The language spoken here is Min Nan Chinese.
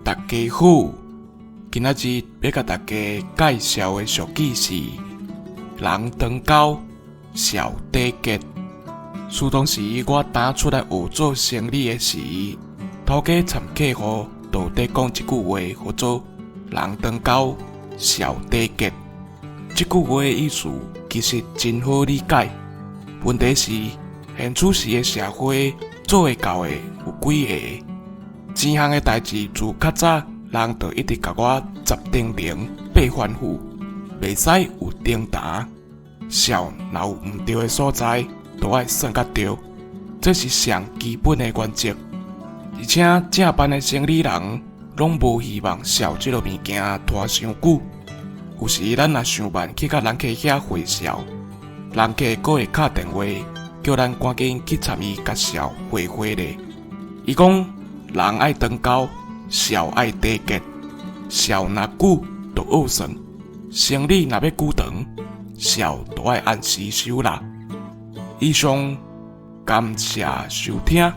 大家好，今仔日欲共大家介紹的俗語是“人長厚，數短結”。自當時我當出來學做生理的時，頭家參客戶就佇講一句話，號做“人長厚，數短結”。這句話的意思其實真好理解，問題是現此時的社會做會到的有幾个？錢項的代誌自較早，人就一直共我十叮嚀八吩咐，袂使有重擔，數若有毋對的所在，都愛算較對，這是上基本的原則。而且正班的生理人攏無希望數這个物件拖傷久。有時咱若傷慢去共人客遐匯數，人客閣會敲電話叫咱趕緊去參伊共數匯回咧。伊講人愛長厚，數愛短結，數若久就學算，生理若欲久長，數就愛按時收啦。以上感謝收聽。